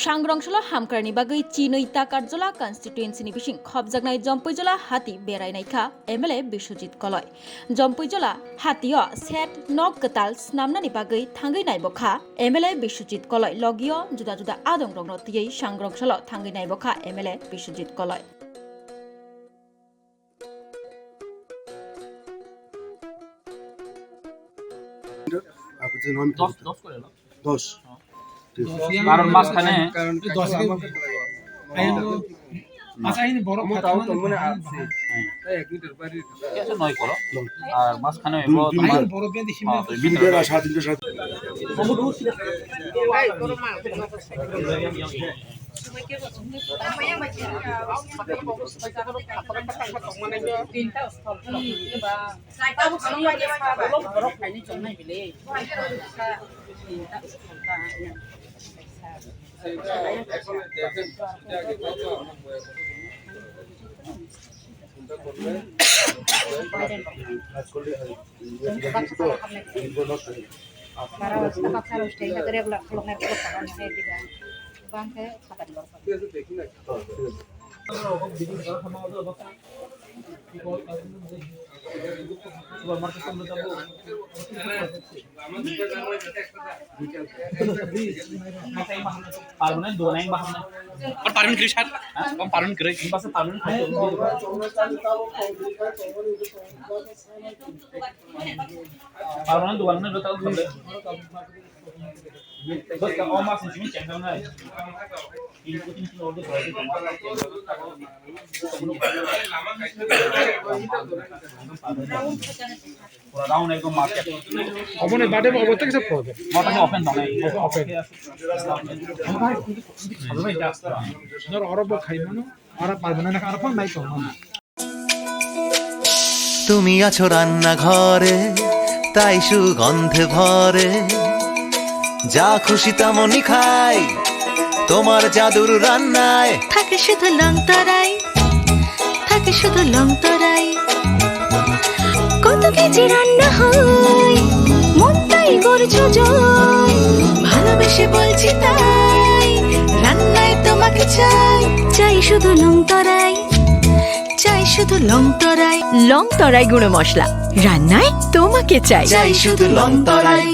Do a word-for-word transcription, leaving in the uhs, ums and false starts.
Sangrong salo hamkraini bagwi Chinwi Takarjola constituency ni bising khopjaknai Jompuijola hati berai naikha M L A Biswajit Koloi. Jompuijola hatio shed nok kwtal snamnani bagwi thangwi naibokha M L A Biswajit Koloi, logio juda juda adongrokno twiwi Sangrong salo thangwi naibokha M L A Biswajit Koloi. দশ, দশ করে লো। দশ। ঠিক আছে। কারণ মাঝখানে কারণ এই দশ কাছে দিন। আমাকে লাগে। এই হ্যাঁ। আচ্ছা, এই বড় আমার ফাঁকা তাও তো মানে মনে হয় আছে। হ্যাঁ। এই এক মিটার বাইরে। ঠিক আছে, নয় করো। আর মাঝখানে দুই, এগুলো দুই তোমার মিটার। বড় বিয়ান দেখি হ্যাঁ, না। দুই মিটার। তিন মিটার আর সাত মিটার সাত। Permanent dua nang baham na. Permanent kiri sat. Permanent kiri. Ini pasal permanent kiri. Permanent dua nang dua tahun kiri. Basta o mas ni simi chengdang nai. Pura round ekdom market. Oboni bade bo obo teksa problem. Motor open tongnai. Open. Nor oro bo khai mano, oro parbo na, oro phone nai tong mano. তুমি আছো রান্নাঘরে, তাই সুগন্ধে ভরে। যা খুশি তেমনই খাই, তোমার জাদুর রান্নায়। থাকে শুধু লং তরাই, থাকে শুধু লং তরাই। কত কেজি রান্না হয়, মনটাই করছো জয়। ভালোবেসে বলছি তাই, রান্নায় তোমাকে চাই। চাই শুধু লং তরাই, চাই শুধু লং তরাই। লং তরাই গুঁড়ো মশলা, রান্নায় তোমাকে চাই। চাই শুধু লং তরাই।